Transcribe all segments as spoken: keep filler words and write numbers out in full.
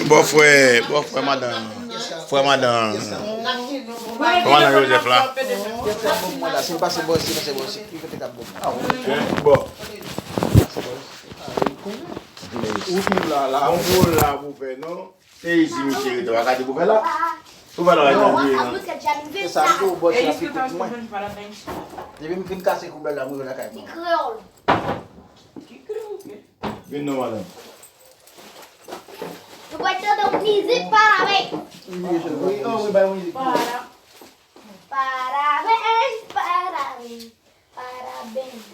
Bò frè, bò frè madan, frè madan, frè madan Joseph la. Bò. Ou ki la la, ou la pou fè non. Se isi misye rete, w a gade pou fè la. Ou pa la nan vye nan. Se sa m tou, bò, se la pi kout mwen. Depi m fin kase koub la, m rive lakay mwen. Vin non, madanm. Nou pral tande yon mizik parabens. Wi, oh, wi, bay mizik. Parabens, parabens, parabens.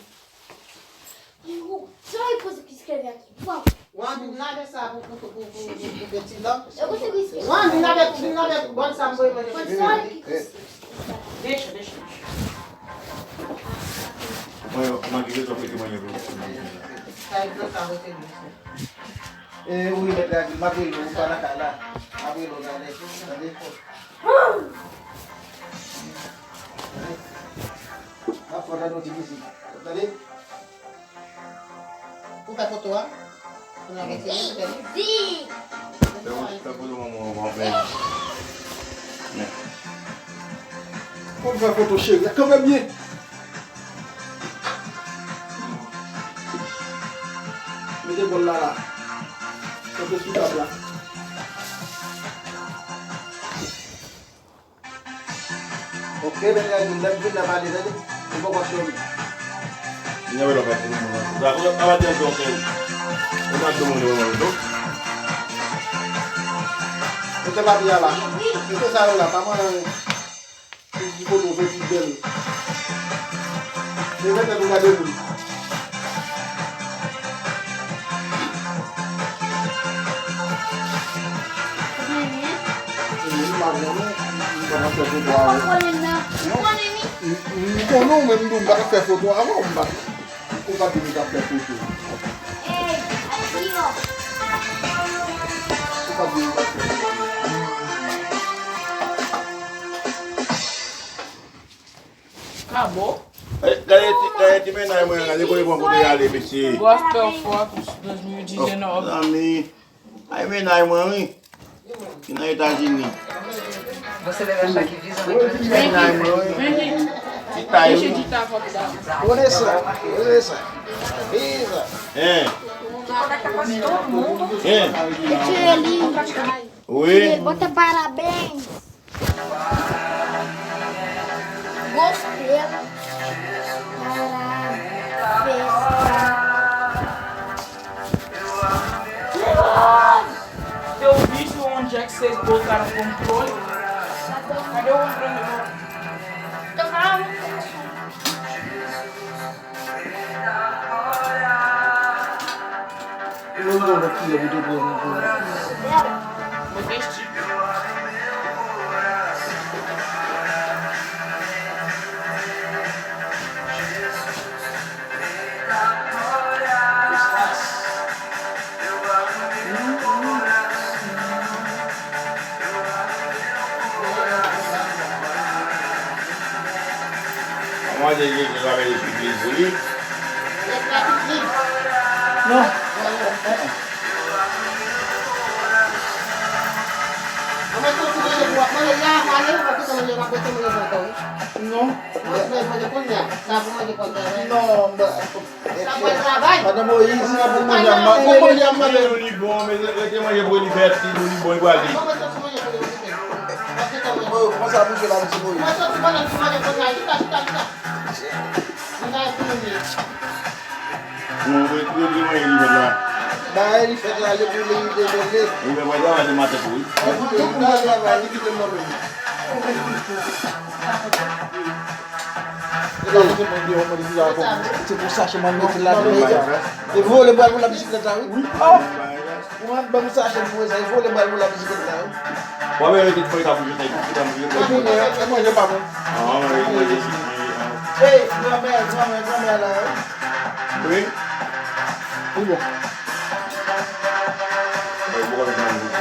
Yo, sa e koze ki skreve ak li. Bon. Wan, vin lave sa pou, pou, pou, pou, pou, pou, pou peti la. E koze ki skreve. Wan, vin lave, vin lave bòl sa m voye manje. Bon, sa e ki koze. Deche, deche. Mwen, mwen, ki rezon pou ki manje pou. Sa e blan sa vote li. E, wi, mèt la di, m ap rele w, ou pa nan kay la. M ap rele w, tande, tande. Tande. M ap fè w tande yon ti mizik. Tande. Ou fè foto a? Pou nou retire, pou tande. Fè yon ti fè foto manman w, bon, men. Men. Pou fè foto cheri, kanpe byen. Mete bòl la la. Kanpe sou tab la. Ok, men lè m vin nan pale, tande. Ou poko fini. Mete papye a la. Mete sa yo la, pa mwen. Ti foto, se ti bèl. Se mèt tèt ou gade moun. Ou konnen m, m pa nan fè foto avè w. Non. M, m, m konnen w, men m di w m pa nan fè foto avè w, m pa. Ou pa di m t ap fè foto. Ou pa di m t ap fè foto. Kabo. Eh, gade ti, gade ti mennaj mwen, gade kote pran kote y ale, mesye. Gwo afè w fò, plis douz mil dizen an. Zanmi. Ay, mennaj mwen, wi. Ki nan Etazini. Mennaj mwen, wi. Ti tay, wi. Renaissance, Renaissance. Hein. Hein. Wi. Bota parabéns. Gospel. Parabéns. Te ouvri sou yon Jack seize Bolt out of control. Gade yon drone de mò. Mwen te chip. Mwen te di ke sa vle di pipi pou li. Non. Non. Non, ba. Madan Moyiz, sa pou manje a, m ap manje a, m ap manje. Li bon, men rete manje pou li fè ti, li bon, li pral li. Bon, kòman sa bouje la, mesye Moyiz? Non, rete manje li fèt la. Bagay li fèt la, li pou li devole. Ou gen manje la, se maten pou li. Ou pou travay, li kite m nan men. Se pou sa, se mwen mete la. E vole bal pou la bisiklèt la, wi. Wi. Oh! Ou ban m sa, se pou sa, e vole bal pou la bisiklèt la, wi. Bon, men, mete fèy sa pou jete, pou jete, pou jete. E manje pa bon. Ah, manje, manje, manje. Hey, granmè, granmè, granmè la, wi. Wi. Wi, bon. Mwen, bon, mwen, mwen, mwen.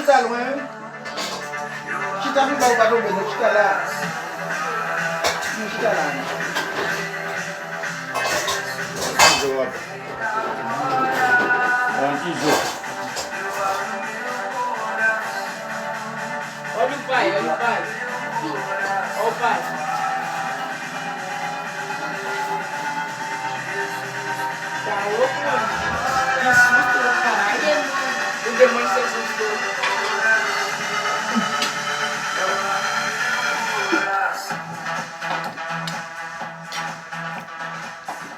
chita lwen, wi. Chita pi ba ou pa tonbe, non, chita la. Non, chita la, non. Yon ti zo. Olha o pai, olha o pai. Olha o pai. Tá louco, mano. Que susto, caralho. O demônio se assustou.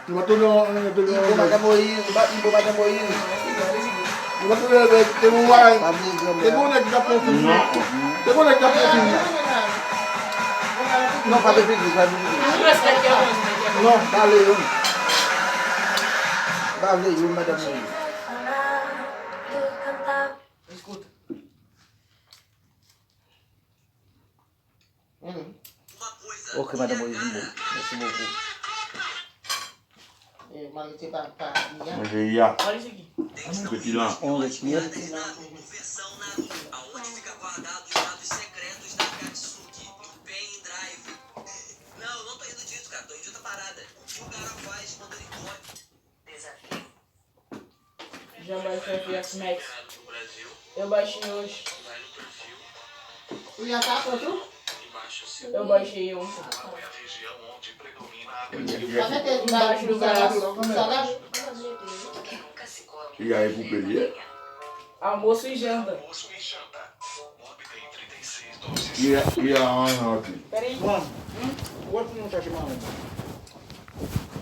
Yo pa tande yon, yon, yon, Ibo Madan Moyiz, Ibo Madan Moyiz. Yo pa tande yon nèg, te gen yon bagay, te gen yon nèg ki t ap fè yon fim. Te gen yon nèg ki t ap fè yon fim. Non, pa de figi, pa de figi. Non, pa vle youn. Pa vle youn, Madan Moyiz. Escuta. Ok, Madan Moyiz, m bon. Mèsi bokou. Eh, malgre se pa, pa I A. Mwen se I A. Mwen se ki? Mwen se Tilan. Mwen se Tilan. Jean Baixinho Fiat Max. Eu baixei hoje. E a sa kontou? Eu baixei um. Sa mete embaixo do braço. E aí, Pupelier? Almoço e janta. E a, e a, anhan, ok. Peraí. Mano, hum? Outro não tá chamando.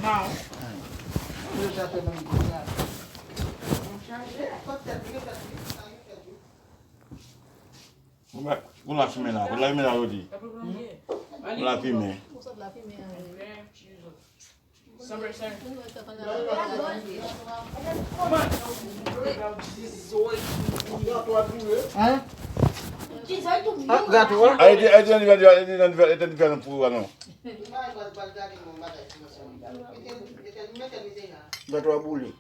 Não. Não, já tem mais. Ou la, ou la fimen la, ou la fimen la, Rodi. Ou la fimen. Hein? Ah, gato, hein? Ay, te, ay, te nan diferan, ay, te nan diferan, ay, te nan diferan pou ou, non. Gato a boule.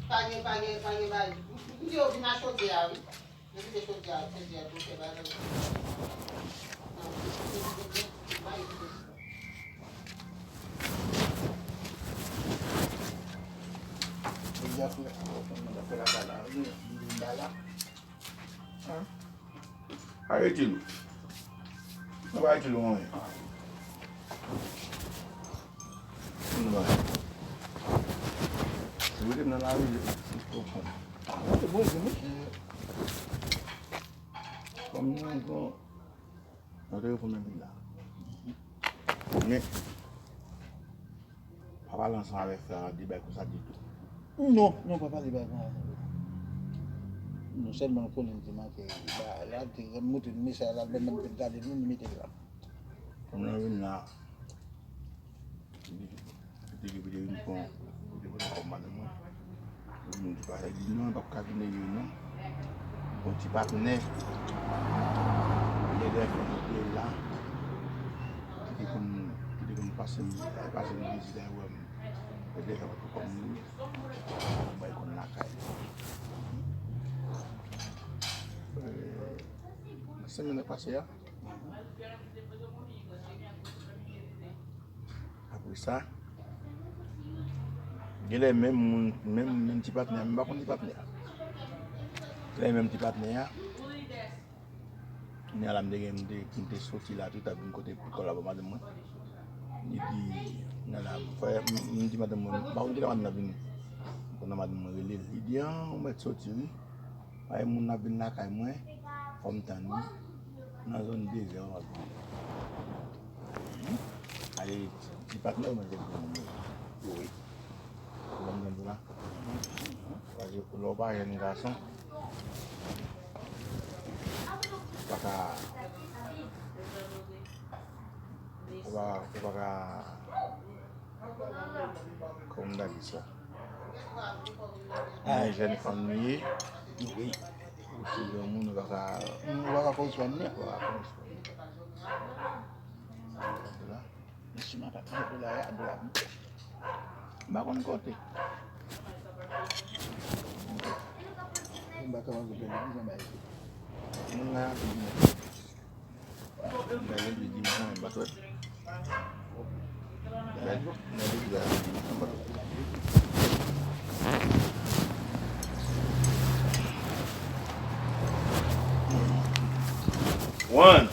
Pa gen, pa gen, pa gen bagay. M di yo vin a chodyè a, wi. Yo kite chodyè a, chodyè a tou fè bagay. Chodyè a fè, fè la, fè la, fè la, wi, m vin ba la. Arete l. Nou pa arete l anyen. Nou pa. Se rete m nan lari, se pwòp kont. Se bon, se bon. Kòm nou ankò, nou te reponn men la. Men, pa pale ansanm avèk frè a de bagay konsa ditou. Non, non, pa pale bagay konsa. Nou sèlman konnen l te manke. La, la, te montre nou mesaj la, lè menm te gade nou, nou mete l la. Kòm nan vin la, li te gen pou te vin pran, pou te pran kòb madanm mwen. Li di pa, li di non, li p ap ka vin reyinyon. Bon, ti patnè, li te fè monte la. Ki te konn, ki te konn pase m, pase m vizit la, wè m. Li te fè monte kòb mwen. Mwen konn lakay. Nan semèn nan pase a. Apre sa, genlè menm moun, menm, menm ti patnè a, m pa konn ti patnè a. Genlè menm ti patnè a, kounye a la m te gen, m te, m te soti la tou, t ap vin kote pou kòb la ba madanm mwen. Li di, nana, frè, m, m di madanm mwen, m pa konn kilè madanm nan vini. M konn madanm mwen rele l. Li di, an, ou mèt soti wi. Ay, moun ap vin lakay mwen, fò m tann wi. Nan zòn dezè, w ap vini. Ay, ti patnè mwen, se pou mwen. Wi. Ou konprann sa m di la? Paske lè w pa jèn gason, ou pa ka, ou pa, ou pa ka Kòm m ta di sa. Men jèn fanm li ye. Wi. Ou se granmoun, ou pa ka, ou pa ka koresponn li. Ou pa ka koresponn li. Mesye, m ap ap dola a, dola. M pa konn kote. M pa ka manke pèdi, m bay. Moun la, m bay legliz dimanch, m pa twè. M bay, m bay legliz la dimanch, m pa twè. One.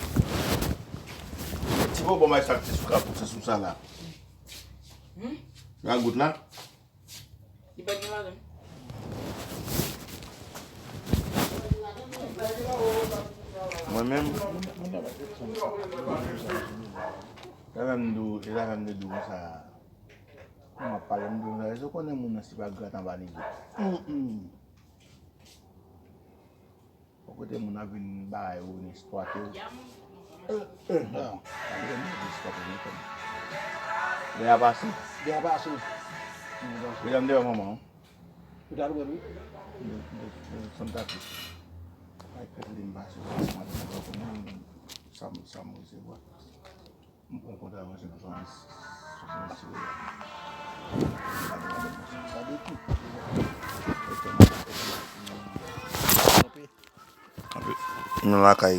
Ti bobo may sa ki te sou kapot, se sou sa la. Hmm? Ragout la. Li pa gen ladan. Mwen menm, e la menm di w, e la menm di w konsa, kòman w ap pale m di w konsa, èske w konnen moun nan si pa grat anba nèg yo? Hum, hum. Bon kote moun ap vin bay ou, vin eksplwate ou. Eh, eh, non. Ap vin eksplwate ou, non. Lè a pase. Lè a pase. Medam devan manman. Ou ta dwe, wi. San ta tou. Ay, Katilin pase. Sa m, sa m resevwa. M pran kont avans nan swasann sis la. Gade, gade, gade tout. Anpil. Nou lakay